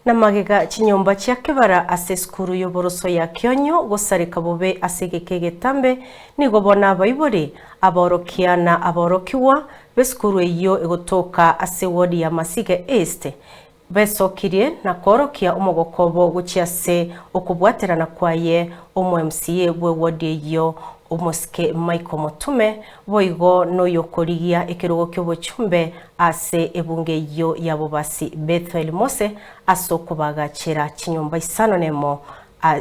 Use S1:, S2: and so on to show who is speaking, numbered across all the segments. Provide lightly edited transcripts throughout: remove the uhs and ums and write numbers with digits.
S1: Na magega chinyomba chia kebara ase esukuru y'oboroso ya Kionyo gosareka bobe ase egeka egetambe, nigo bono abaibori, abaorokia na abaorokigwa b'esukuru eyio egotoka ase ward ya Masige East besokirie na koorokia omogoko obo gochia ase okobwaterana kwaye omo MCA bw'eward eyio omosike Michael Motume boigo noyokorigia ekerogo ki'obochumbe Ase ebunge eyio ya bobasi Bethuel Mose ase okobagachera chinyomba isano nemo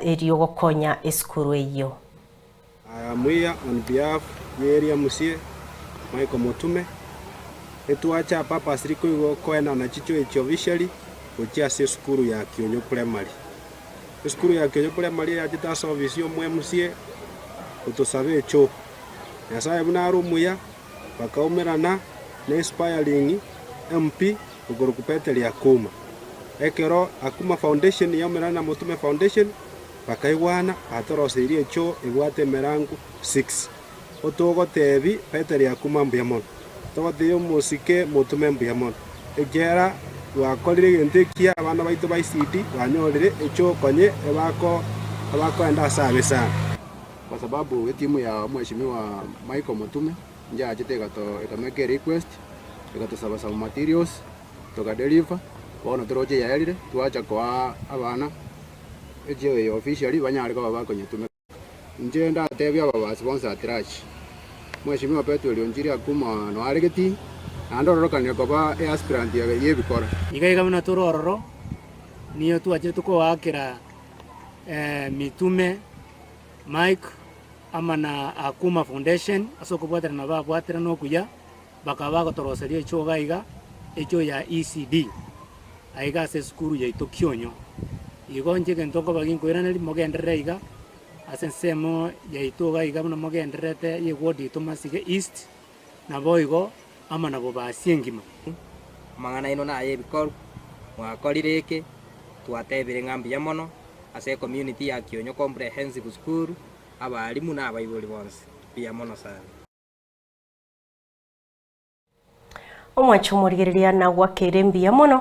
S1: erio gokonya esukuru eyio.
S2: I am here on behalf ye area MCA Michael Motume, etwacha purposely koigwa koenana chicho echi officially gochia ase esukuru ya Kionyo Primary. Esukuru ya Kionyo Primary eyachete ase office ya omo MCA gotosaba echoo. Nyasaye buna are omuya Bakaumerana na inspiring MP okorokwa Peteri Akuma. Ekero Akuma Foundation yaumerana na Motume Foundation, bakaigwana batoroseirie echoo ebwate emerango 6. Otogotebi Peteri Akuma mbuya mono. Togotebia omosike Motume mbuya mono ekiagera gwakorire egento ekiya abana baito ba ECD banyorire echoo konye ebako ebakoenda ase abe sana.
S3: Kwa sababu etimu ya Mheshimiwa Michael Mutume nchachete egato ekamake erequest, egatosaba some materials, toka deliver, bono toroche yaerire, twacha koa abana echio eye officially banyare koba bakonyetumeka. Inche ndatebie ababasi bonsi at large, Mheshimiwa Bethuel Onchiri Akumo noare getii, naende ororokanire koba easpirant ya ebikora.
S4: Iga iga buna tore ororo, nigo twachire tokoakera Mitume Mike amo na Akuma Foundation ase okobwaterana babwaterana okuya, bakaba bagotoroseria echogo aiga, echogo ya ECD, aiga ase esukuru yaito Kionyo. Igo inche egento nkoba ginkoiraneria mogenderere iga, ase ensemo yaito iga iga buna mogendererete ye ward yaito Masige East, naboigo amo na Bobasi engima.
S5: Amang'ana aino nay'ebikoru, mwakorire eke, twatebire ng'a mbuya mono ase ecommunity ya Kionyo Comprehensive School, abalimu na abaibori bonsi, mbuya mono sana.
S1: Omwanche omorigereria nagwakere mbuya mono.